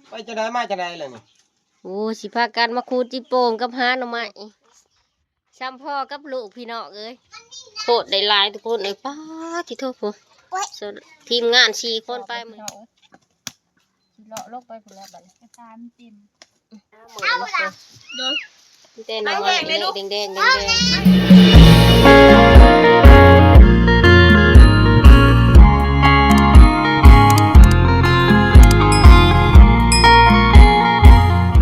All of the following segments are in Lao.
ໄປຈັ່ງໃດມາຈັ່ງໃດລະນີ້? ໂອ້ ຊິພາກັນມາຂູດຈິໂປ່ງກັບຫາໜໍ່ໄມ້ ຊ່ຳພໍ່ກັບລູກພີ່ນ້ອງເອີຍ ໂຄດໄດ້ຫຼາຍທຸກຄົນເອີຍ ປາດ ຕິໂທ ໂອ້ຍ ທີມງານສີ່ຄົນໄປມື້ນີ້ ຊິເລາະລົງໄປພຸ້ນແຫຼະບັດນີ້ ກະຕາມັນເຕັມ ເອົາລະ ມີແຕ່ໜໍ່ໄມ້ແດງໆ ແດງໆ ແດງໆ.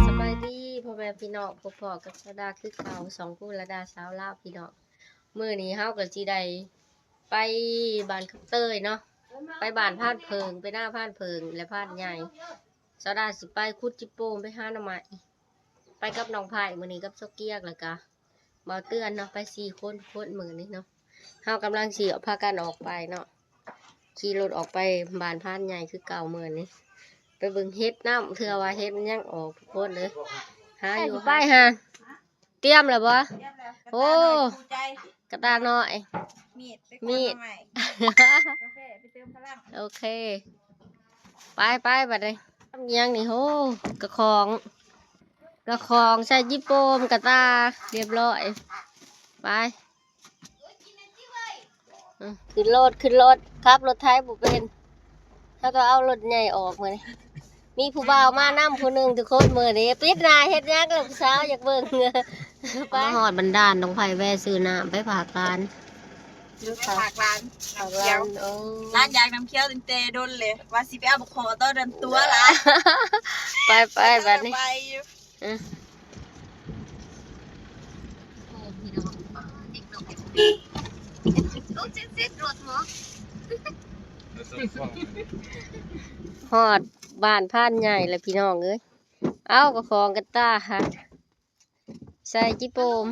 ສະບາຍດີພໍ່ແມ່ພີ່ນ້ອງ ພົບພໍ້ກັບສາວດາຄືເກົ່າ ຊ່ອງພູລະດາສາວລາວພີ່ນ້ອງ. ມື້ນີ້ເຮົາກໍຊິໄດ້ໄປບ້ານຄຳເຕີຍເນາະ ໄປບ້ານພານເຜິ້ງ ໄປນາພານເຜິ້ງ ແລະ ພານໃຫຍ່. ສາວດາຊິໄປຂຸດຈິໂປ່ງ ໄປຫາໜໍ່ໄມ້ ໄປກັບນ້ອງໄພມື້ນີ້ ກັບຊອກກຽກ ແລ້ວກະບ່າວເຕືອນເນາະ ໄປສີ່ຄົນ ຄົນມື້ນີ້ເນາະ. ເຮົາກຳລັງຊິພາກັນອອກໄປເນາະ ຂີ່ລົດອອກໄປບ້ານພານໃຫຍ່ຄືເກົ່າມື້ນີ້ ໄປເບິ່ງເຫັດນຳ ເທື່ອວ່າເຫັດມັນຍັງອອກທຸກຄົນເອີຍ ຫາຢູ່ ໃຜຊິໄປຫາ ຕຽມແລ້ວບໍ່? ຕຽມແລ້ວ ໂອ້ ກະຕ່ານ້ອຍ ກະຕ່ານ້ອຍ ມີດ ມີດ ໄປກວດໜໍ່ໄມ້ ກາແຟ ໄປເຕີມພະລັງ ໂອເຄ ໄປໆ ບັດນີ້ ຫຍັງນີ້ ໂອ້ ກະຂອງ ກະຂອງໃສ່ຈິໂປ່ງ ກະຕ່າ ຮຽບຮ້ອຍ ໄປ. ອືມ ຂຶ້ນລົດ ຂຶ້ນລົດ ຂັບລົດໄຖບໍ່ເປັນ ເຮົາຕ້ອງເອົາລົດໃຫຍ່ອອກມື້ນີ້ ມີຜູ້ບ່າວມານຳຜູ້ໜຶ່ງທຸກຄົນມື້ນີ້ ປິດໜ້າເຮັດຫຍັງລະ ຜູ້ສາວຢາກເບິ່ງ ໄປ ມາຮອດບ້ານດ່ານ ນ້ອງໄພແວ່ຊື້ນ້ຳໄປຝາກຫຼານ ໄປຝາກຫຼານ ນ້ຳຂຽວ ໂອ້ ຫຼານຢາກນ້ຳຂຽວຕັ້ງແຕ່ດົນເລີຍ ວ່າຊິໄປເອົາບັກຂໍຕໍ່ນັ້ນຕົວະຫຼານ ໄປໆ ບັດນີ້ ໄປຢູ່. ເອີ ໂອ້ ພີ່ນ້ອງ ເດັກນ້ອຍ ຮອດບ້ານພານໃຫຍ່ແລ້ວພີ່ນ້ອງເອີຍ ເອົາກະຂອງກະຕ່າຫັ້ນ ໃສ່ຈິໂປ່ງ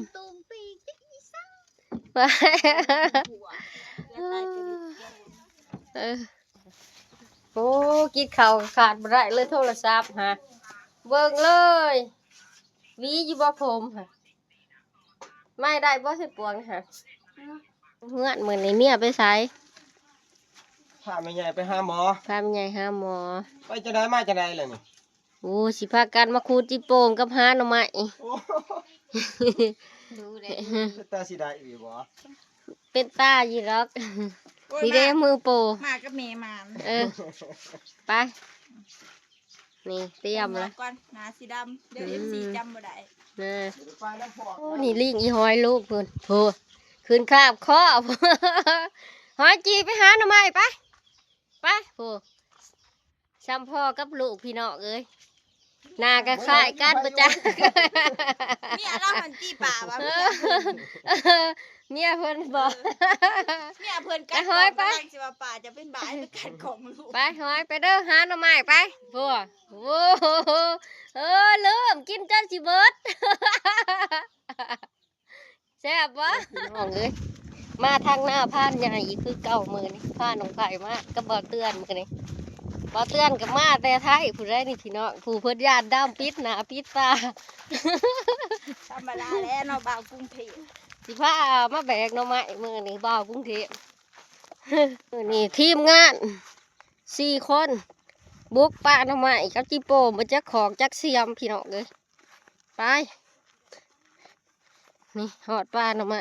ເອີ. ໂອ້ ກິນເຂົ້າຂາດບໍ່ໄດ້ເລີຍ ໂທລະສັບຫາ ເບິ່ງເລີຍ ຫວີຢູ່ບໍ່ຜົມຫາ ໄມ້ໄດ້ບໍ່ໃສ່ປວກນະຫາ ເຮືອນມື້ນີ້ເມຍໄປໃສ? ພາແມ່ໃຫຍ່ໄປຫາໝໍ ພາແມ່ໃຫຍ່ຫາໝໍ ໄປຈັ່ງໃດມາຈັ່ງໃດລະນີ້? ໂອ້ ຊິພາກັນມາຂູດຈິໂປ່ງກັບຫາໜໍ່ໄມ້ ໂອ້ ເປັນຕາຊິໄດ້ອີ່ບໍ່? ເປັນຕາຢູ່ດອກ ໂອ້ຍ ນີ້ເດ້ ມາ ມືໂປ ມາກັບແມ່ໝານ ເອີ ໄປ ນີ້ຕຽມລະ ກ່ອນ ໜ້າຊິດຳ ດຽວ ອືມ ເອັຟຊີຈຳບໍ່ໄດ້ ເອີ ໂອ້ ນີ້ລິງອີ່ຫອຍລູກພຸ້ນ ໂອ້ ຂຶ້ນຄາບເຄາະ ຫອຍຈີ່ ໄປຫາໜໍ່ໄມ້ໄປ ໄປ ໂອ້ ຊ່ຳພໍ່ກັບລູກພີ່ນ້ອງເອີຍ ໜ້າກະຄ້າຍກັນບໍ່ຈັກ ເມຍລາວຫັ້ນຈີ່ປາວ່າ ເອີ ເມຍເພິ່ນບໍ ເມຍເພິ່ນກັດ ໄປຫອຍໄປ ກຳລັງຊິວ່າປາຈະເປັນບ້າໄປກັດຂອງລູກ ໄປຫອຍໄປເດີ ຫາໜໍ່ໄມ້ໄປ ໂອ້ ໂອ້ ເອີ ເລີ່ມກິນຈົນຊິເບິດ. ແຊບບໍ່ ພີ່ນ້ອງເອີຍ ມາທາງໜ້າພານໃຫຍ່ອີກຄືເກົ່າມື້ນີ້ ພານ້ອງໄພມາກັບບ່າວເຕືອນມື້ນີ້ ບ່າວເຕືອນກໍມາແຕ່ໄທພຸ້ນໃດນີ້ພີ່ນ້ອງ ຜູ້ເພິ່ນຢ້ານດຳປິດໜ້າປິດຕາ ທຳມະດາແຫຼະເນາະ ບ່າວກຸງເທບ ຊິພາມາແບກໜໍ່ໄມ້ມື້ນີ້ ບ່າວກຸງເທບ ມື້ນີ້ທີມງານສີ່ຄົນ ບຸກປ່າໜໍ່ໄມ້ກັບຈິໂປ່ງ ບໍ່ຈັກຂອກຈັກສຽມ ພີ່ນ້ອງເອີຍ ໄປ. ນີ້ຮອດປ່າໜໍ່ໄມ້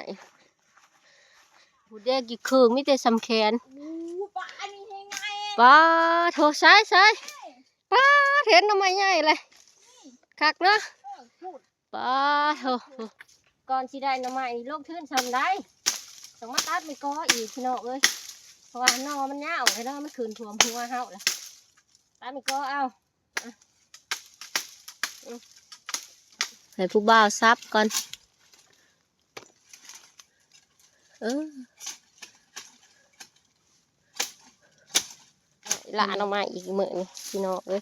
ຜູ້ແດງກິນເຄິ່ງ ມີແຕ່ຊ່ຳແຂນ ໂອ້ ປາອັນນີ້ແຮງໃຫຍ່ ປາໂທ ໃສ ໃສ ປາເຫັນໜໍ່ໄມ້ໃຫຍ່ເລີຍ ນີ້ ຄັກເນາະ ເອີ ພຸ້ນ ປາໂທ ກ່ອນຊິໄດ້ໜໍ່ໄມ້ນີ້ລົງທຶນຊ່ຳໃດ ຕ້ອງມາຕັດໄມ້ກໍອີກ ພີ່ນ້ອງເອີຍ ເພາະວ່າໜໍ່ມັນຍາວແທ້ເນາະ ມັນຂຶ້ນຖ້ວມຫົວເຮົາລະ ຕັດໄມ້ກໍເອົາ. ໃຫ້ຜູ້ບ່າວສັບກ່ອນ ເອີ ລະໜໍ່ໄມ້ອີກມື້ນີ້ ພີ່ນ້ອງເອີຍ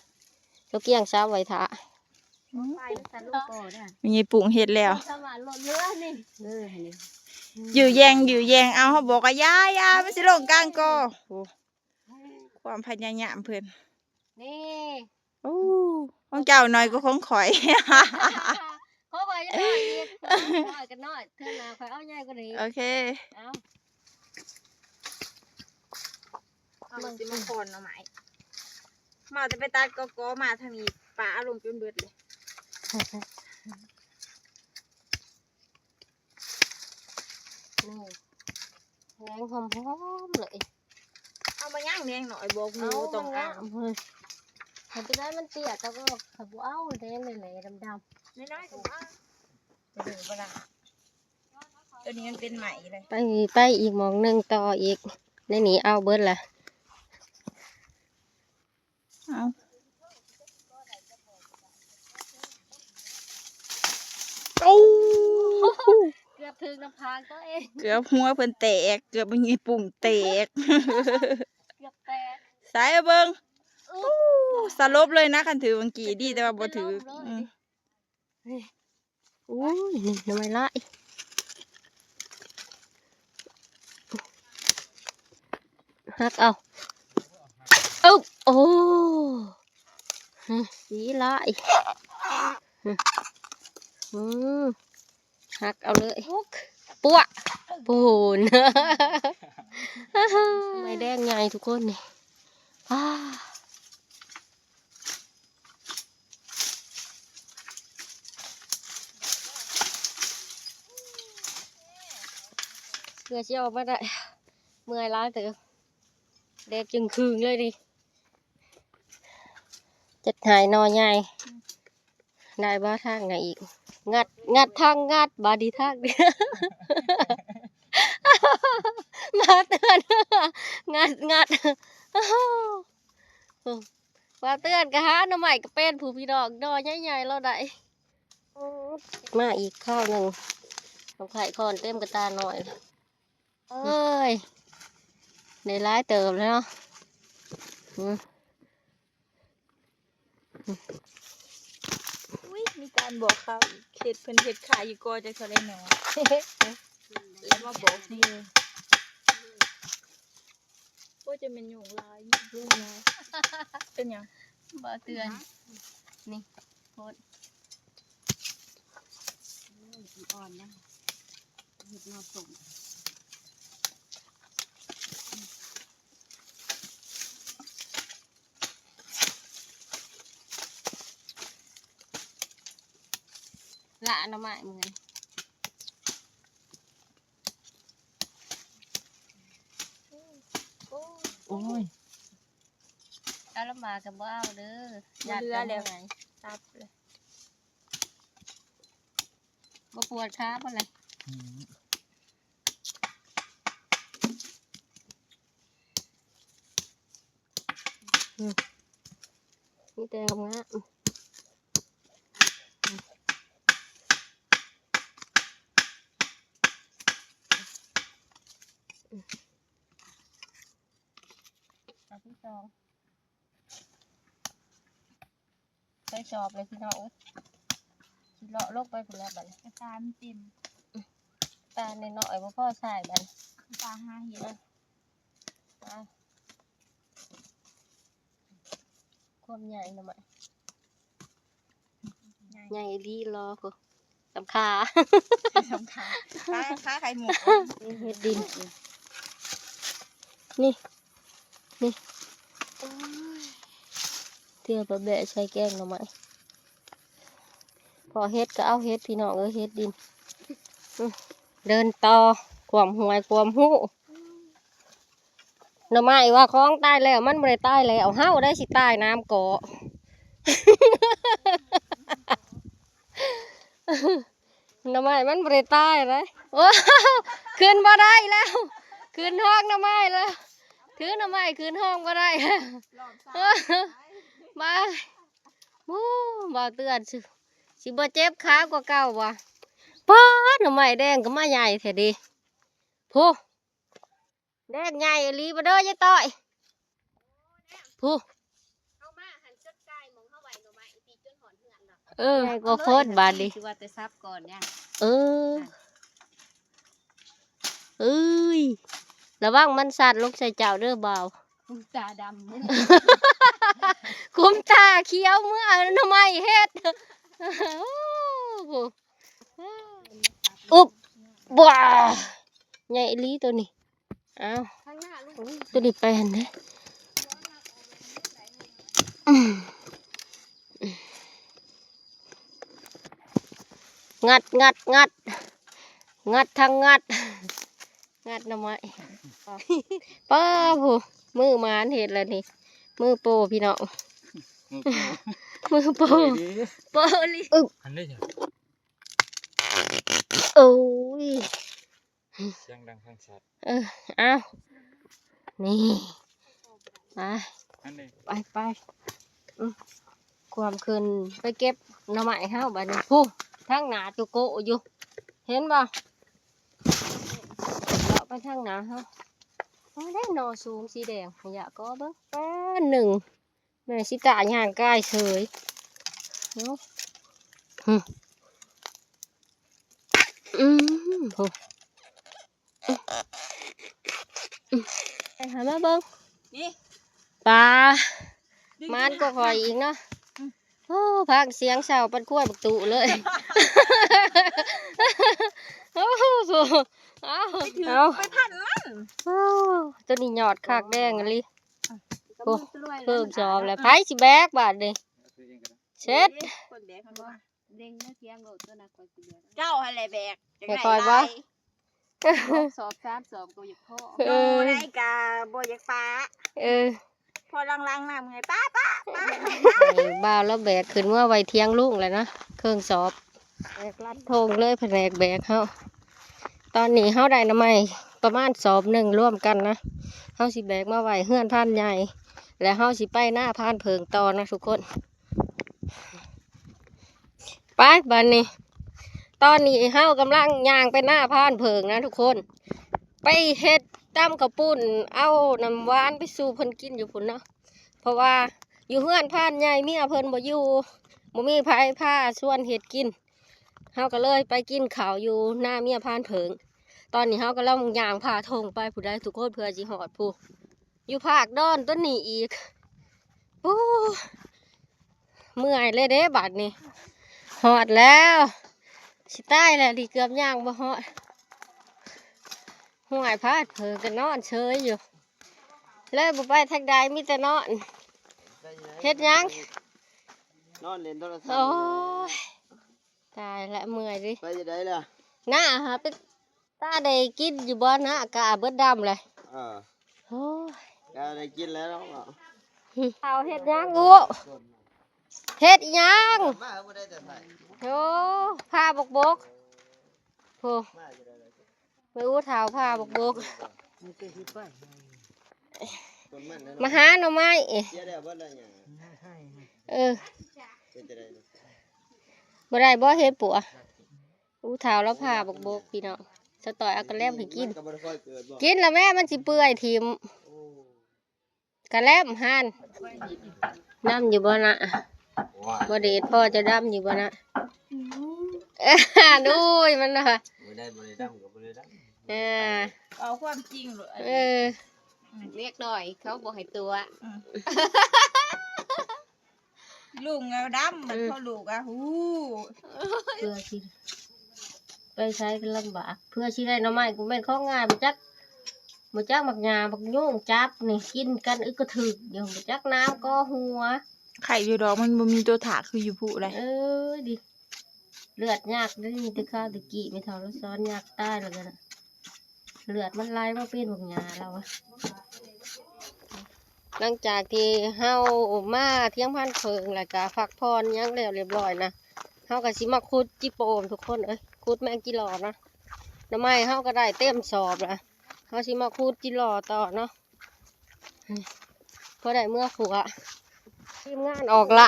ເຈົ້າກ້ຽງສັບໄວ້ຖ້າ ແມ່ໃຫຍ່ປຸ້ງເຮັດແລ້ວ ຢື້ແຢງ ຢື້ແຢງ ເອົາ ເຮົາບອກວ່າຢ່າ ຢ່າ ມັນຊິລົງກາງກໍ ໂອ້ ຄວາມພະຍາຍາມເພິ່ນ ນີ້ ໂອ້ ຂອງເຈົ້າໜ້ອຍກວ່າຂອງຂ້ອຍ ຂອງຂ້ອຍຍັງໜ້ອຍອີກ ນ້ອຍກໍນ້ອຍ ເທື່ອໜ້າຂ້ອຍເອົາໃຫຍ່ກວ່ານີ້ ໂອເຄ ເອົາ ເຮົາຊິມາຂອນໜໍ່ໄມ້ ມາແຕ່ໄປຕັດກໍກໍມາທາງນີ້ ປາເອົາລົງຈົນເບິດເລີຍ. ແນງຫອມໆເລີຍ. ເອົາມາຫຍັງແນງໜ້ອຍ ບອກໝູຕ້ອງເອົາ. ເອົາ ມັນງາມເຮີ້ຍ. ຄັນຕົວໃດມັນເຕ້ຍ ເຈົ້າກໍບໍ່ເອົາ ແນງແຫຼະໆດຳໆ ນ້ອຍໆກໍບໍ່ເອົາ. ຈະເດີບໍ່ລະ? ຕົວນີ້ມັນເປັນໄມ້ເລີຍ. ໄປ ໄປອີກໝ່ອງໜຶ່ງຕໍ່ອີກ. ໃນນີ້ເອົາເບິດລະ. ເອົາ ໂອ້ ເກືອບຖືກໜ້າຜາກຕົວເອງ ເກືອບຫົວເພິ່ນແຕກ ເກືອບບັກຍີ່ປຸ່ງແຕກ ເກືອບແຕກ. ໃສ່ເບິ່ງ ໂອ້ ສະຫຼົບເລີຍນະ ຄັນຖືກຫວ່າງກີ້ ດີແຕ່ວ່າບໍ່ຖືກ. ອືມ. ໂອ້ຍ ນີ້ໜໍ່ໄມ້ຫຼາຍ ຫັກເອົາ ເອົາ ໂອ້ ສີຫຼາຍ ອືມ ຫັກເອົາເລີຍ ປົວະ ປູນ ໄມ້ແດງໃຫຍ່ທຸກຄົນນີ້ ອ້າ. ເພື່ອຊິອອກມາໄດ້ ເມື່ອຍຫຼາຍເຕີບ ແດດຈຶ່ງຄຶ້ງເລີຍນີ້ ເຈັດໄຮ່ໜໍ່ໃຫຍ່ ໄດ້ບໍ່ທາງນະອີກ ງັດ ງັດທາງງັດ ບາດນີ້ທາງ ມາເຕືອນ ງັດ ງັດ. ວ່າເຕືອນກໍຫາໜໍ່ໄມ້ກໍເປັນຜູ້ພີ່ນ້ອງ ໜໍ່ໃຫຍ່ໆລາວໄດ້ ມາອີກຄາວໜຶ່ງ ນ້ຳໄຂ່ຄອນເຕັມກະຕ່າໜ້ອຍ ເອີຍ ໄດ້ຫຼາຍເຕີບແລ້ວເນາະ ອືມ ອືມ ອຸ້ຍ ມີການບອກເຂົາອີກ ເຮັດ ເພິ່ນເຮັດຂາຍຢູ່ກໍຈັກເທົ່າໃດໜໍ່ ແລ້ວມາບອກໝູ່. ໂອ້ຍ ຈະແມ່ນຍຸງຫຼາຍ ຍຸງຫຼາຍ ເປັນຫຍັງ? ບໍ່ເຕືອນ ນີ້ ໂພດ ອືມ ອ່ອນນະ ເຮັດໜໍ່ສົ້ມ ລະໜໍ່ໄມ້ມື້ນີ້. ໂອ້ຍ ເອົາລຳບາກກໍບໍ່ເອົາເດີ ບໍ່ເຫຼືອແລ້ວ ຢ້ານເຈົ້າເມື່ອຍ ຕັບເລີຍ ບໍ່ປວດຂາບໍ່ລະ? ອືມ ອືມ ມີແຕ່ງາມໆ ອັນທີສອງ ໃສ່ສອບເລີຍພີ່ນ້ອງເອີຍ ຊິເລາະລົງໄປພຸ້ນແລ້ວບັດນີ້ ກະຕາມັນເຕັມ ຕານ້ອຍໆ ບໍ່ພໍໃຊ້ບັດນີ້ ຕາຫາເຫັດ ເອີ ຄວາມໃຫຍ່ນະ ໃຫຍ່ ໃຫຍ່ອີ່ຫຼີ ລໍພຸ້ນ ສຳຄາ ສຳຄາ ຄາ ຄາໄຂ່ມຸກ ເຮັດດິນ ນີ້ ນີ້ ໂອ້ຍ ເທື່ອປາແບະໃສ່ແກງໜໍ່ໄມ້ ພໍເຫັດກໍເອົາເຫັດ ພີ່ນ້ອງເອີຍ ເຮັດດິນ ອືມ ເດີນຕໍ່ ຄວາມຮູ້ຄວາມຮູ້. ໜໍ່ໄມ້ວ່າຂອງຕາຍແລ້ວ ມັນບໍ່ໄດ້ຕາຍແລ້ວ ເຮົາໄດ້ຊິຕາຍນຳເກາະ ໜໍ່ໄມ້ມັນບໍ່ໄດ້ຕາຍເດ້ ໂອ້ ຂຶ້ນບໍ່ໄດ້ແລ້ວ ຂຶ້ນຮອກໜໍ່ໄມ້ແລ້ວ ຖືໜໍ່ໄມ້ຂຶ້ນຮອກບໍ່ໄດ້ ບາຍ ໂອ້ ບໍ່ເຕືອນ ຊິ ຊິບໍ່ເຈັບຂາກວ່າເກົ່າຫວາ ປາດ ໜໍ່ໄມ້ແດງກໍມາໃຫຍ່ແທ້ເດ ໂພ ແດງໃຫຍ່ອີ່ຫຼີບໍ່ເດີຍາຍຕ້ອຍ ຜູ້ ເຮົາມາຫັ້ນຈົນກາຍໝ່ອງເຮົາໄວ້ໜໍ່ໄມ້ຕິ ຈົນຮອດເຮືອນດອກ ເອີ ໃຫຍ່ກວ່າຄົນບາດນີ້ ຄືວ່າແຕ່ສັບກ່ອນຫຍັງ ເອີ ເອີຍ ລະວັງມັນສັດລົງໃສ່ເຈົ້າເດີບ່າວ ກຸມຕາດຳ ກຸມຕາຂຽວ ເມືອເອົາໜໍ່ໄມ້ເຮັດ ໂອ້ໂຫ ອຸບ ບາ ໃຫຍ່ອີ່ຫຼີໂຕນີ້ ອ້າວ ໂຕນີ້ແປນເດ້ ເ ງັດ ງັດ ງັດ ງັດທັງງັດ ງັດໜໍ່ໄມ້ ປ້າ ຜູ້ ມືໝານເຮັດແລ້ວນີ້ ມືໂປພີ່ນ້ອງ ມືໂປ ໂອ້ຍ ໂປອີ່ຫຼີ ອັນນີ້ ໂອ້ຍ ສຽງດັງຟັງຊັດ ເອີ ອ້າວ ນີ້ ໄປ ອັນນີ້ ໄປ ໄປ ອືມ ຄວາມຂຶ້ນ ໄປເກັບໜໍ່ໄມ້ເຮົາບາດນີ້ ພຸ້ນ ທາງໜ້າໂຈໂກະຢູ່ ເຫັນບໍ່ ເລາະໄປທາງໜ້າເຮົາ ໂອ້ຍ ໄດ້ໜໍ່ສູງສີແດງ ຢາກກໍເບິ່ງ ປ້າ ໜຶ່ງ ແມ່ຊິຕາຍ່າງກາຍເສີຍ ເນາະ ອືມ ອືມ ໂຫ ອືມ ໄປຫາມາເບິ່ງ ນີ້ ປາ ໝານກວ່າຂ້ອຍອີກເນາະ ອືມ ໂອ້ ພາກສຽງເຊົ້າປັດຄວາຍບັກຕຸເລີຍ ໂອ້ໂຫ ເອົາ ໄປຖືກ ເອົາ ໄປພັນມັນ ໂອ້ ຕົວນີ້ຍອດຄັກແດງອີ່ຫຼີ ອືມ ໂອ້ ເພີ່ມສອບແລ້ວ ໃຜຊິແບກບາດນີ້ ເສັດ ຄົນແບກມັນບໍ່ ເລັ່ງເມືອຖຽງໂລດ ຕົວນັ້ນຂ້ອຍຊິແບກ ເຈົ້າຫັ້ນແຫຼະແບກ ໃຫ້ຂ້ອຍບໍ່ ສອບສາມສອບກໍບໍ່ຢາກພໍ ເອີ ໂຕໃດກໍບໍ່ຢາກປະ ເອີ ພໍຫຼັງໆມາເມື່ອຍ ປະ ປະ ປະ ໃຫ້ບ່າວລາວແບກຂຶ້ນເມືອໄວ້ຖຽງລຸງແລ້ວນະ ເຄິ່ງສອບ ແບກລັດທົ່ງເລີຍ ພະແນກແບກເຮົາ ຕອນນີ້ເຮົາໄດ້ໜໍ່ໄມ້ປະມານສອບໜຶ່ງລວມກັນນະ ເຮົາຊິແບກມາໄວ້ເຮືອນພານໃຫຍ່ ແລ້ວເຮົາຊິໄປນາພານເຜິ້ງຕໍ່ນະທຸກຄົນ. ໄປບາດນີ້ ຕອນນີ້ເຮົາກຳລັງຍ່າງໄປນາພານເຜິ້ງນະທຸກຄົນ ໄປເຮັດຕຳເຂົ້າປຸ້ນ ເອົານ້ຳຫວານໄປສູ່ເພິ່ນກິນຢູ່ພຸ້ນເນາະ ເພາະວ່າຢູ່ເຮືອນພານໃຫຍ່ເມຍເພິ່ນບໍ່ຢູ່ ບໍ່ມີໃຜພາຊວນເຮັດກິນ ເຮົາກໍເລີຍໄປກິນເຂົ້າຢູ່ນາເມຍພານເຜິ້ງ ຕອນນີ້ເຮົາກຳລັງຍ່າງຜ່າທົ່ງໄປພຸ້ນໃດ໋ທຸກຄົນ ເພື່ອຊິຮອດພຸ້ນ ຢູ່ພາກດອນຕົ້ນນີ້ອີກ ໂອ້ ເມື່ອຍເລີຍເດ້ບາດນີ້ ຮອດແລ້ວ ຊິຕາຍແລ້ວ ນີ້ເກືອບຍ່າງບໍ່ຮອດ ຫ້ວຍ ພານເຜິ້ງກໍນອນເຊີຍຢູ່ ເລີຍບໍ່ໄປທາງໃດ ມີແຕ່ນອນ ເຮັດຫຍັງ ນອນຫຼິ້ນໂທລະສັບ ໂອ້ຍ ຕາຍລະ ເມື່ອຍເດ້ ໄປຈັ່ງໃດລະ ນາຫາເປັນ ຕາໄດ້ກິນຢູ່ບໍ່ນະ ກະເບິດດຳເລີຍ ເອີ ໂອ້ຍ ກະໄດ້ກິນແລ້ວເນາະ ເອົາເຮັດຫຍັງອູ້ ເຮັດຫຍັງ ມາບໍ່ໄດ້ແຕ່ໃສ ໂອ້ ຜ່າບົກໆ ໂອ້ ມາຢູ່ໃດລະ ໄປອູ້ເຖົ້າຜ່າບົກໆ ມັນກໍຊິໄປ ມາຫາໜໍ່ໄມ້ ເສຍແລ້ວເບິດແລ້ວຫຍັງ ເອີ ເປັນຈັ່ງໃດ ບໍ່ໄດ້ບໍ່ເຮັດປົວ ອູ້ເຖົ້າລາວຜ່າບັກບົກພີ່ນ້ອງ ສາວຕ້ອຍເອົາກະແລັມໃຫ້ກິນ ມັນກໍບໍ່ໄດ້ຄ່ອຍເກີດບໍ່ ກິນລະແມ່ ມັນຊິເປື່ອຍຖິ້ມ ໂອ້ ກະແລັມຫັ້ນ ດຳຢູ່ບໍ່ນະ ໂອ້ຍ ບໍ່ເດດພໍຈະດຳຢູ່ບໍ່ນະ ໂອ້ຍ ມັນວ່າ ບໍ່ໄດ້ ບໍ່ໄດ້ດຳກໍບໍ່ໄດ້ດຳ ເອີ ເວົ້າຄວາມຈິງໂລດ ເອີ ເດັກນ້ອຍເຂົາບໍ່ໃຫ້ຕົວະ ອືມ ລຸງລາວດຳ ບັດ ອືມ ພໍ່ລູກອະ ຫູ ເພື່ອຊິໄປໃສກໍລຳບາກ ເພື່ອຊິໄດ້ໜໍ່ໄມ້ກໍແມ່ນຂອງງ່າຍ ບໍ່ຈັກ ບໍ່ຈັກໝາກຫຍ້າ ບັກຍຸງຈັບນີ້ ກິນກັນອຶກກະທຶກຢູ່ ບໍ່ຈັກໜາວກໍຫົວ ໄຄຢູ່ດອກ ມັນບໍ່ມີຕົວຖາກຄືຢູ່ພູ້ໃດ ເອີ ດີ ເລືອດຍາກເດ້ ມີແຕ່ຄາວແຕ່ກີ້ ແມ່ເຖົ້າລາວສອນຍາກຕາຍແລ້ວກໍ ເລືອດມັນໄຫຼມາເປັນບັກຫຍ້າລາວວ່າ ຫຼັງຈາກທີ່ເຮົາມາຖຽງພັນເຜິ້ງ ແລ້ວກະພັກຜ່ອນຫຍັງແລ້ວລຽບລ້ອຍນະ ເຮົາກະຊິມາຂຸດຈິໂປມທຸກຄົນເອີຍ ຂຸດແມງຈີຫຼໍ່ນະ ໜໍ່ໄມ້ເຮົາກະໄດ້ເຕັມສອບລະ ເຮົາຊິມາຂຸດຈິຫຼໍ່ຕໍ່ເນາະ ພໍໄດ້ເມືອຂົ້ວ ທີມງານອອກລ່າ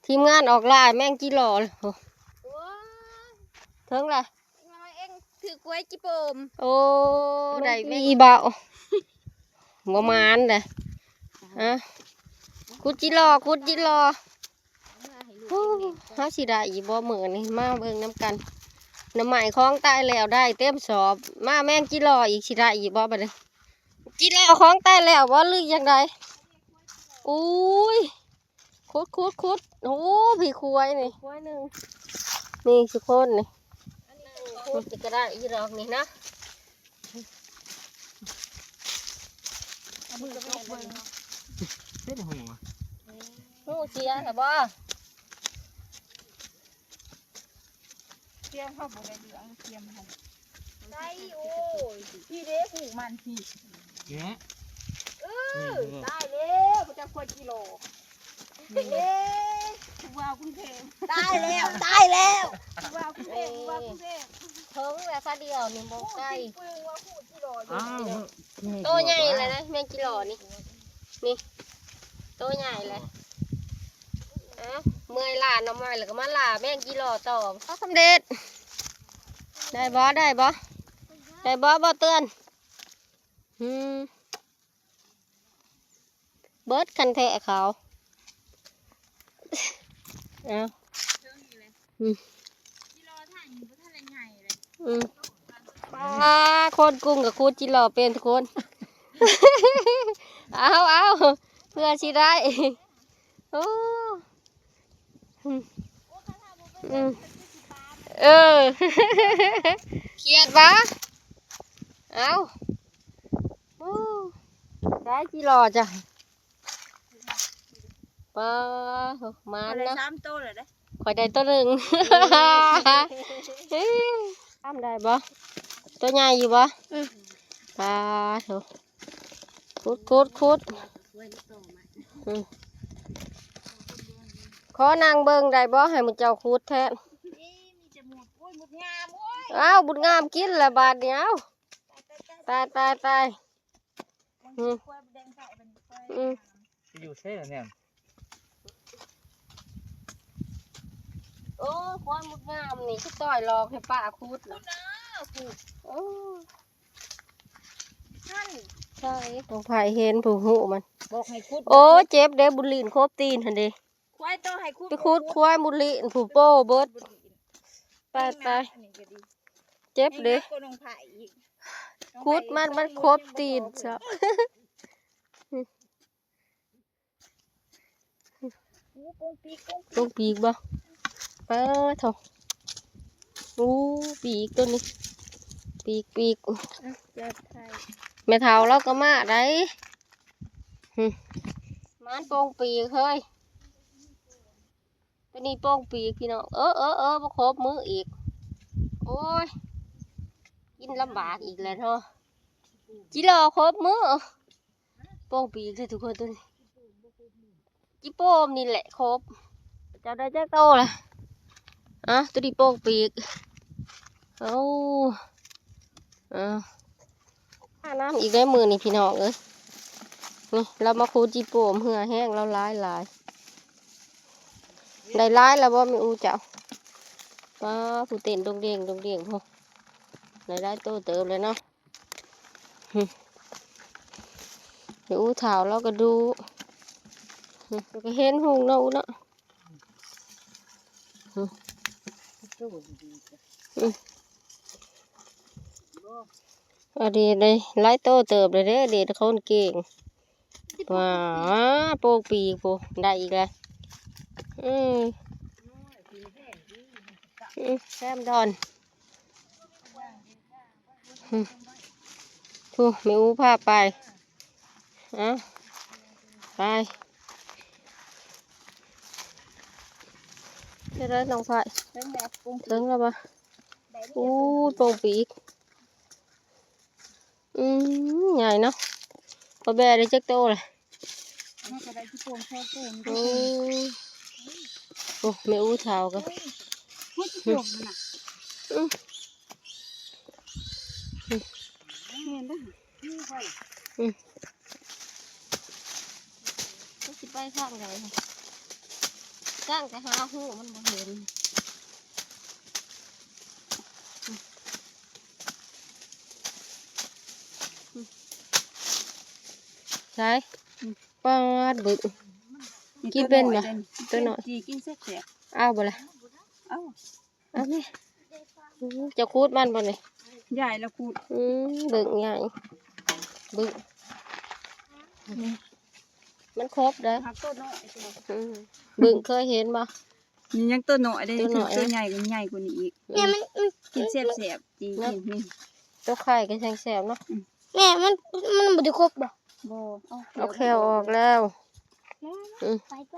ທີມງານອອກລ່າແມງຈີຫຼໍ່ ໂອ້ ເຖິງລະ ນ້ອຍເອງຖືກໄວ້ຈິໂປມ ໂອ້ ໄດ້ແມ່ນອີ່ເບົາ ບໍ່ໝານເດ້ ອະ ຂຸດຈິຫຼໍ່ ຂຸດຈິຫຼໍ່ ໂອ້ ເຮົາຊິໄດ້ອີກບໍ່ມື້ນີ້ ມາເບິ່ງນຳກັນ ໜໍ່ໄມ້ຂອງຕາຍແລ້ວໄດ້ເຕັມສອບ ມາແມງຈີຫຼໍ່ອີກ ຊິໄດ້ອີກບໍ່ບາດນີ້ ຈີຫຼໍ່ຂອງຕາຍແລ້ວບໍ່ ຫຼືຈັ່ງໃດ ອຸ້ຍ ຂຸດ ຂຸດ ຂຸດ ໂອ້ ພີ້ຄວາຍນີ້ ຄວາຍໜຶ່ງ ນີ້ທຸກຄົນນີ້ ຂຸດນີ້ກໍໄດ້ອີດອກນີ້ນະ ເອົາມືຕົບເບິ່ງ ເປັນຫຸ່ງ ຮູ້ເສຍແລ້ວບໍ່? ກຽມເຮົາບໍ່ໄດ້ເລື່ອງ ກຽມເຮົາ. ໄດ້ ໂອ້ຍ ພີ່ເດ້ ຜູ້ມັນພີ່. ເອີ ຕາຍແລ້ວ ບໍ່ຈັກຄົນກິໂລ. ເອີ ຜູ້ບ່າວກຸງເທບ. ຕາຍແລ້ວ ຕາຍແລ້ວ ຜູ້ບ່າວກຸງເທບ ຜູ້ບ່າວກຸງເທບ. ເຖິງແລ້ວຊະດຽວນີ້ ບໍ່ໄກ. ໂຕໃຫຍ່ແລ້ວນະ ແມງກິໂລນີ້. ນີ້ ໂຕໃຫຍ່ແຫຼະ. ເອົ້າ ເມື່ອຍລ່າໜໍ່ໄມ້ແລ້ວກໍມາລ່າແມງກິໂລຕໍ່. ສຳເລັດ. ໄດ້ບໍ່? ໄດ້ບໍ່? ໄດ້ບໍ່? ບໍ່ເຕືອນ. ອືມ ເບິດຄັນແທະເຂົາ. ເອົ້າ ອືມ ອືມ ປ້າ ຄົນກຸງກໍຂຸດຈິຫຼໍ່ເປັນທຸກຄົນ. ເອົາ ເອົາ ເພື່ອຊິໄດ້. ໂອ້ ອືມ ເອີ ຄຽດຫວາ? ເອົ້າ ໂອ້ ໄດ້ຈິຫຼໍ່ຈ້ະ. ປ້າ ໂທ້ ມານເນາະ ຂ້ອຍໄດ້ສາມໂຕແລ້ວເດ້. ຂ້ອຍໄດ້ໂຕໜຶ່ງ. ເອີ ທຳໄດ້ບໍ່? ໂຕໃຫຍ່ຢູ່ບໍ່? ອືມ ປ້າ ໂທ້ ຂຸດ ຂຸດ ຂຸດ. ອືມ ຂໍນັ່ງເບິ່ງໄດ້ບໍ່? ໃຫ້ໝູ່ເຈົ້າຂຸດແທນ. ເອີ ມີແຕ່ໝູ່ ໂອ້ຍ ໝູ່ງາມ ໂອ້ຍ. ອ້າວ ບຸດງາມກິນລະບາດນີ້. ເອົ້າ ຕາຍ ຕາຍ ຕາຍ ຕາຍ. ອືມ ອືມ ຢູ່ໃສລະແນມ? ໂອ້ ຄວາຍໝູງາມນີ້ ຄືຕ່ອຍຫຼອກໃຫ້ປ້າຂຸດ. ໂອ້ ຫັ້ນ ໃສ ຂອງໃຜເຫັນຜູ້ຮູ້ມັນ. ບອກໃຫ້ຂຸດ ໂອ້ ເຈັບເດ້ ບຸດລີນໂຄບຕີນຫັ້ນເດ້. ຄວາຍໂຕໃຫ້ຂຸດ ໄປຂຸດ ຄວາຍບຸດລີນຜູ້ໂປ້ເບິດ. ຕາຍ ຕາຍ ເຈັບເດ້ ຂຸດມັນ ມັນໂຄບຕີນຊະ. ໂອ້ ໂປ່ງປີກ ໂປ່ງປີກ ໂປ່ງປີກບໍ່? ປາໂທ້ ໂອ້ ປີກໂຕນີ້ ປີກ ປີກ. ແມ່ເຖົ້າລາວກໍມາໄດ໋. ຫຶ ມານໂປ່ງປີກເຮີ້ຍ. ໂຕນີ້ໂປ່ງປີກພີ່ນ້ອງ. ເອີ ເອີ ເອີ ບໍ່ຄົບມື້ອີກ. ໂອ້ຍ ກິນລຳບາກອີກແລ້ວເນາະ. ຈິລໍຄົບມື້. ໂປ່ງປີກເດີທຸກຄົນ ໂຕນີ້ ຈິໂປ່ມນີ້ແຫຼະຄົບ. ເຈົ້າໄດ້ຈັກໂຕລະ? ອະ ໂຕນີ້ໂປ່ງປີກ. ໂອ້ ອະ ຫານ້ຳອີກໄດ້ມື້ນີ້ພີ່ນ້ອງເອີຍ. ນີ້ລາວມາຂຸດຈິໂປ່ມ ເຫື່ອແຫ້ງລາວຫຼາຍໆ. ໄດ້ຫຼາຍແລ້ວບໍ່ແມ່ອູເຈົ້າ? ປ້າ ຜູ້ເຕັ້ນດົງເດັງ ດົງເດັງພຸ້ນ ໄດ້ຫຼາຍໂຕເຕີບເລີຍເນາະ. ຫຶ ແມ່ອູເຖົ້າລາວກໍດຸ. ຫຶ ກໍເຫັນຮຸ່ງເນາະອູເນາະ. ຫຶ ອື ອັນນີ້ໄດ້ຫຼາຍໂຕເຕີບເລີຍເດ້ ເດັກຄົນເກັ່ງ. ວ້າ ໂປ່ງປີກພຸ້ນ ໄດ້ອີກແລ້ວ. ອື ອື ແຊມດອນ. ຫຶ ໂອ້ ແມ່ອູພາໄປ. ເອົ້າ ໄປ ເຮັດໄດ້ນ້ອງໄພ. ເຖິງແລ້ວ ເຖິງແລ້ວບໍ່? ໂອ້ ໂປ່ງປີກ. ອືມ ໃຫຍ່ເນາະ. ພໍ່ແບະໄດ້ຈັກໂຕລະ? ມັນກໍໄດ້ທີ່ໂປ່ງ ສອງໂຕນີ້. ໂອ້ ໂອ້ ແມ່ອູເຖົ້າກໍ ໂອ້ຍ ມັນຊິຈົມມັນນະ. ອືມ ແມ່ນເດີ ອືມ ຈັກຊິໄປທາງໃດ ກ້າງແຕ່ຫາຫູມັນບໍ່ເຫັນ. ໃສ ປາດ ບຶກ ກິນເປັນບໍ່? ໂຕນ້ອຍ ຈີ່ກິນແຊບໆ. ເອົາບໍ່ລະ? ເອົາ ເອົາແມ່. ອືມ ເຈົ້າຂູດມັນບໍ່ນີ້? ຍາຍລະຂູດ. ອືມ ບຶກໃຫຍ່ ບຶກ ມັນຄົບເດີ ຫາໂຕນ້ອຍ. ອືມ ບຶກເຄີຍເຫັນບໍ່? ນີ້ຍັງໂຕນ້ອຍເດ້ ໂຕນ້ອຍ ໂຕໃຫຍ່ກວ່າ ໃຫຍ່ກວ່ານີ້ອີກ. ແມ່ ມັນ ມັນກິນແຊບໆ ຈີ່ກິນນີ້ ໂຕໄຂ່ກໍແຮງແຊບເນາະ. ອືມ ແມ່ ມັນ ມັນບໍ່ໄດ້ຄົບບໍ່? ບໍ່ ເອົາແຂ້ວອອກແລ້ວ. ອືມ ໄປໄປ.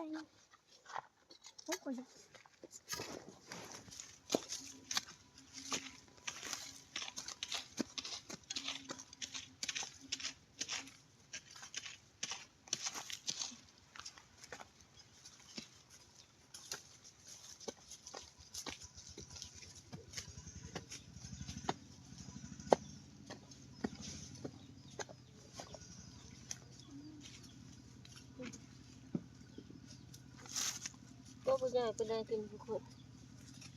ໂອ້ ຜູ້ໃຫຍ່ເປັນໄດ້ເປັນຜູ້ຄົນ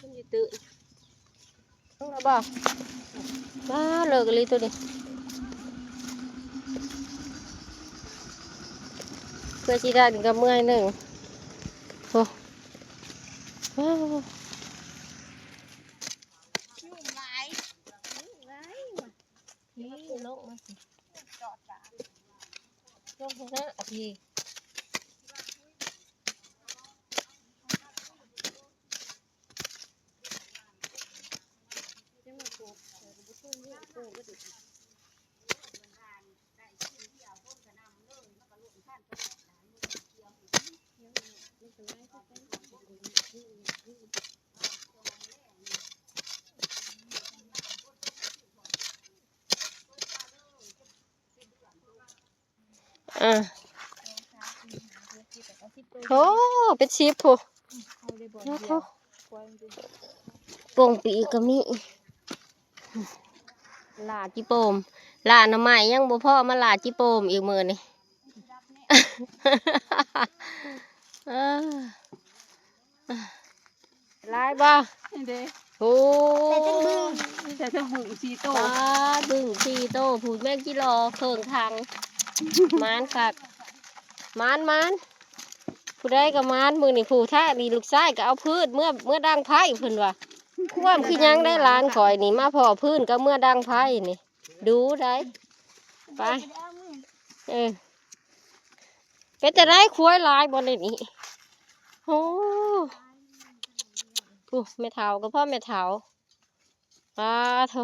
ມັນຢູ່ຕື່ນ ເບິ່ງແລ້ວບໍ່? ວ້າ ເລີກອີ່ຫຼີໂຕນີ້ ເພື່ອຊິໄດ້ນີ້ກໍເມື່ອຍໜຶ່ງ ໂອ້ ວ້າວ ຍຸງຫຼາຍ ຍຸງຫຼາຍວ່າ ນີ້ລົງມາຊິ ເຈາະຕາ ລົງຂ້າງໜ້າພີ່ ອ່າ ໂອ້ ເປັນສິບພຸ້ນ ໂອ້ໂຫ ໂປ່ງປີກກໍມີ ລ່າຈິໂປມ ລ່າໜໍ່ໄມ້ຍັງບໍ່ພໍ ມາລ່າຈິໂປມອີກມື້ນີ້ ເອີ ຫຼາຍບໍ່? ນີ້ເດ້ ໂອ້ ໄດ້ຈັກບຶ້ງ ໄດ້ທັງບຶ້ງສີ່ໂຕ ປາດ ບຶ້ງສີ່ໂຕ ຜູ້ແມງຈີລໍເຄິ່ງຖັງ ໝານຄັກ ໝານ ໝານ ຜູ້ໃດກໍໝານມື້ນີ້ ຜູ້ທ້າຍນີ້ ລູກຊາຍກໍເອົາຟືນເມືອ ເມືອດັງໄຟເພິ່ນວ່າ ຄວາມຄືຫຍັງໄດ້ຫຼານຂ້ອຍນີ້ ມາພໍ້ຟືນກໍເມືອດັງໄຟນີ້ ດູໄດ໋ ໄປ ເອີ ເປັນຈັ່ງໃດ ຄວາຍຫຼາຍບໍ່ໃນນີ້? ໂອ້ ຜູ້ແມ່ເຖົ້າກໍພໍ້ແມ່ເຖົ້າ ປາໂທ້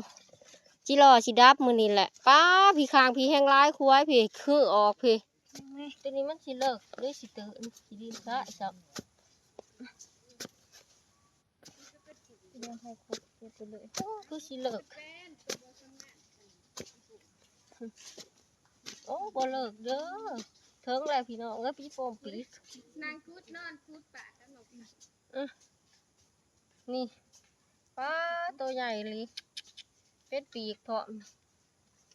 ຈິລໍຊິດັບມື້ນີ້ແຫຼະ ປາ ພີ້ຂ້າງພີ້ແຮງຫຼາຍ ຄວາຍພີ້ ຄືອອກພີ້ ໂຕນີ້ມັນຊິເລີກ ຫຼືຊິຕື່ນ ຊິດິນຊະ ເລື່ອງໃຫ້ຄົບເກັບໄປເລີຍ ໂອ້ ຄືຊິເລີກ ໂອ້ ບໍ່ເລີກເດີ ເຖິງແລ້ວພີ່ນ້ອງເອີຍ ປີໂປ່ງປີກ ນາງຂຸດນອນຂຸດປາກັບນົກ ອື ນີ້ ປາ ໂຕໃຫຍ່ອີ່ຫຼີ ເປັດປີກພ້ອມ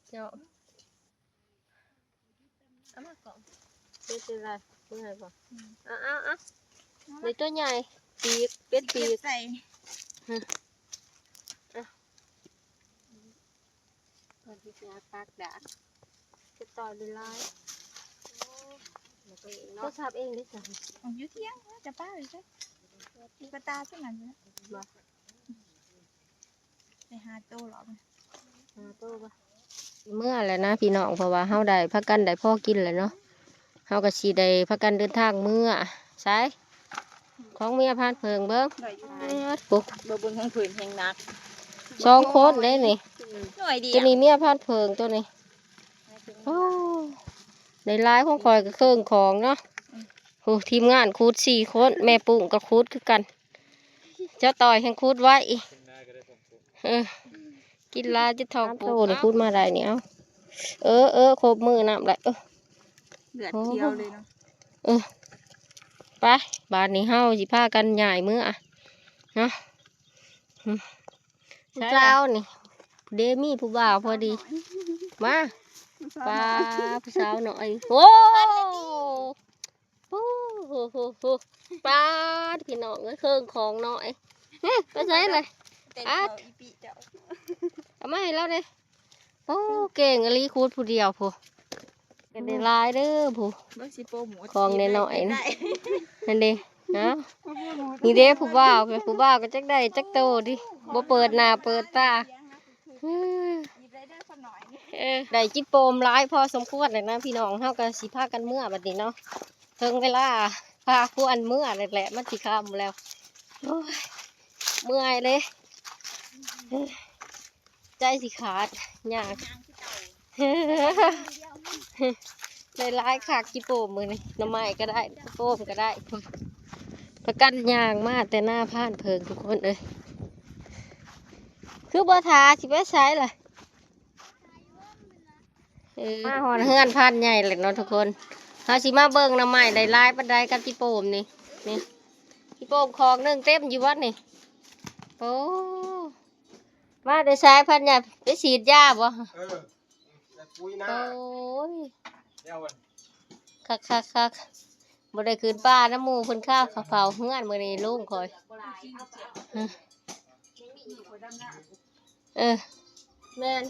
ເນາະ. ເອົາມາກ່ອງ ເປັດເປັນໄລ ເມື່ອຍບໍ່? ອືມ ເອົາ ເອົາ ເອົາ ໃນຕົວໃຫຍ່ ປີກ ເປັດປີກ ເກັບໃສ່ ຮະ ເອົາ ເພິ່ນຊິຫາປາກດາກ ເກັບຕໍ່ຫຼາຍໆ ໂທລະສັບເອງເດ້ຊັ້ນ ເອົາ ຢູ່ທຽງ ຈະປາໄປໃສ ຢູ່ກະຕ່າຊັ້ນນັ້ນ ບໍ່? ໄປຫາໂຕຫຼອກ ຫາໂຕບໍ່? ເມືອແລ້ວນະພີ່ນ້ອງ ເພາະວ່າເຮົາໄດ້ ພາກັນໄດ້ພໍກິນແລ້ວເນາະ ເຮົາກໍຊິໄດ້ພາກັນເດີນທາງເມືອ. ໃສ ຂອງເມຍພານເຜິ້ງເບິ່ງ ໄດ້ຢູ່ ປາດ ໂອ້ ບໍ່ເບິ່ງຂອງເພິ່ນແຮງໜັກ ສອງຄົນເດ້ນີ້ ໜ້ອຍດຽວ ຕົວນີ້ເມຍພານເຜິ້ງຕົວນີ້ ໂອ້ ໄດ້ຫຼາຍ ຂອງຂ້ອຍກໍເຄິ່ງຂອງເນາະ ໂອ້ ທີມງານຂູດສີ່ຄົນ ແມ່ປຸ້ງກໍຂູດຄືກັນ ເຈົ້າຕ້ອຍແຮ່ງຂູດໄວ ເອີ ກິນຫຼາຍຈົນທ້ອງໂຕນີ້ ຂູດມາໄດ້ນີ້ ເອົາ ເອີ ເອີ ຄົບມື້ນຳໄດ້ ເອີ ເລືອດຂຽວເລີຍເນາະ ເອີ ໄປ ບາດນີ້ເຮົາຊິພາກັນຍ້າຍເມືອເນາະ ຜູ້ສາວນີ້ ເດ ມີຜູ້ບ່າວພໍດີ ມາ ປາ ຜູ້ສາວນ້ອຍ ໂອ້ ໂອ້ໂຫ ໂຫ ໂຫ ປາດ ພີ່ນ້ອງເອີຍ ເຄິ່ງຂອງນ້ອຍ ເອີ ໄປໃສລະ ປາດ ເອົາມາໃຫ້ລາວແດ່ ໂອ້ ເກັ່ງອີ່ຫຼີ ຂູດຜູ້ດຽວພຸ້ນ ກໍໄດ້ຫຼາຍເດີຜູ້ ເບິ່ງຊິໂປຣໂມດ ຂອງນ້ອຍໆ ກິນໄດ້ ນັ້ນເດ້ ເອົາ ນີ້ເດ້ຜູ້ບ່າວ ຜູ້ບ່າວກໍຈັກໄດ້ຈັກໂຕຕິ ບໍ່ເປີດໜ້າເປີດຕາ ເອີ ໄດ້ຈິໂປມຫຼາຍພໍສົມຄວນແລ້ວນະພີ່ນ້ອງ ເຮົາກໍຊິພາກັນເມືອບັດນີ້ເນາະ ເຖິງເວລາພາຄວນເມືອແລ້ວແຫຼະ ມັນຊິຄ່ຳແລ້ວ ໂອ້ຍ ເມື່ອຍເດ້ ໃຈຊິຂາດ ຍາກ ໄດ້ຫຼາຍຄັກຈິໂປມມື້ນີ້ ໜໍ່ໄມ້ກໍໄດ້ ຈິໂປມກໍໄດ້ ປະກັນຍ່າງມາແຕ່ໜ້າພານເຜິ້ງ ທຸກຄົນເອີຍ. ຄືບໍ່ຖ້າ ຊິໄປໃສລະ? ເອີ ມາຮອດເຮືອນພານໃຫຍ່ແລ້ວເນາະທຸກຄົນ. ເຮົາຊິມາເບິ່ງໜໍ່ໄມ້ໄດ້ຫຼາຍປານໃດກັບຈິໂປມນີ້. ນີ້ ຈິໂປມຄອກໜຶ່ງເຕັມຢູ່ວັດນີ້. ໂອ້ ມາແຕ່ໃສພານໃຫຍ່? ໄປສີດຢາບໍ່? ເອີ ແລ້ວປຸ໋ຍນາ. ໂອ້ຍ ແລ້ວ ຄັກໆໆ ບໍ່ໄດ້ຂຶ້ນປ່ານຳໝູ່ເພິ່ນ ຂ້າວເຜົາເຮືອນ ມື້ນີ້ລຸງຂ້ອຍ. ເອີ ແມ່ນ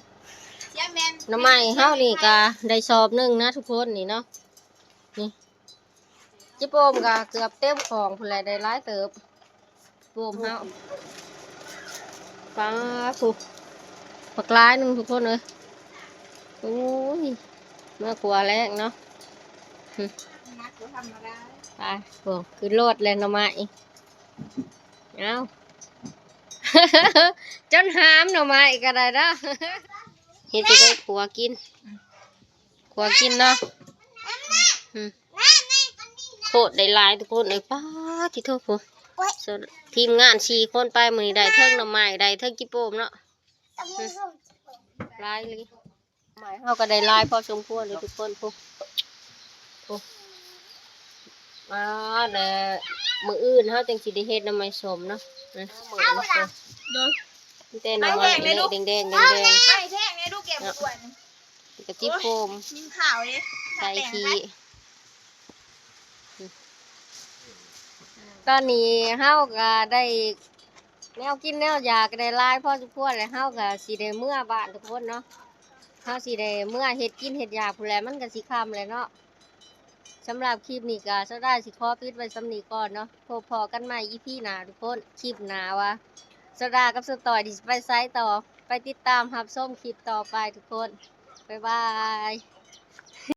ໜໍ່ໄມ້ເຮົານີ້ກະໄດ້ສອບໜຶ່ງນະທຸກຄົນນີ້ເນາະ. ນີ້ ຈິໂປມກະເກືອບເຕັມຂອງພຸ້ນແຫຼະ ໄດ້ຫຼາຍເຕີບ ໂປມເຮົາ. ປາດ ພຸ້ນ ບັກຫຼາຍໜຶ່ງທຸກຄົນເອີຍ. ໂອ້ຍ ເມືອຄົວແລງເນາະ. ໄປ ໂອ້ ຂຶ້ນລົດແລ້ວໜໍ່ໄມ້. ເອົ້າ ຈົນຫາມໜໍ່ໄມ້ກະໄດ້ເດີ. ເຮັດຈັ່ງໃດ ຂົ້ວກິນ ຂົ້ວກິນເນາະ. ອືມ ໂຄດໄດ້ຫຼາຍທຸກຄົນເອີຍ. ປາດ ຕິໂທ ພຸ້ນ ທີມງານສີ່ຄົນໄປມື້ນີ້ ໄດ້ເທິງໜໍ່ໄມ້ ໄດ້ເທິງຈິໂປມເນາະ. ອືມ ຫຼາຍອີ່ຫຼີ. ໜໍ່ໄມ້ເຮົາກະໄດ້ຫຼາຍພໍສົມຄວນເລີຍທຸກຄົນ. ພຸ້ນ ພຸ້ນ ມາແລ້ວ ມື້ອື່ນເຮົາຈັ່ງຊິໄດ້ເຮັດໜໍ່ໄມ້ສົ້ມເນາະ. ອືມ ມື້ອື່ນ ໂດຍ ມີແຕ່ໜໍ່ໄມ້ແດງໆ ແດງໆ ໄມ້ແທງໃນລູກແກ້ວ ເນາະ ກະຈິໂປມ ມີຂາວເດ້ ໃສ່ຂີ້. ຕອນນີ້ເຮົາກະໄດ້ແນວກິນແນວຢາກກະໄດ້ຫຼາຍພໍສົມຄວນແລ້ວ ເຮົາກະຊິໄດ້ເມືອບ້ານທຸກຄົນເນາະ. ເຮົາຊິໄດ້ເມືອເຮັດກິນເຮັດຢາກພຸ້ນແຫຼະ ມັນກະຊິຄ່ຳແລ້ວເນາະ. ສຳລັບຄລິບນີ້ກະ ສາວດາຊິຂໍປິດໄວ້ສ່ຳນີ້ກ່ອນເນາະ. ພົບພໍ້ກັນໃໝ່ອີພີໜ້າທຸກຄົນ. ຄລິບໜ້າວ່າສາວດາກັບສາວຕ້ອຍນີ້ຊິໄປໃສຕໍ່ ໄປຕິດຕາມຮັບຊົມຄລິບຕໍ່ໄປທຸກຄົນ. ບາຍບາຍ.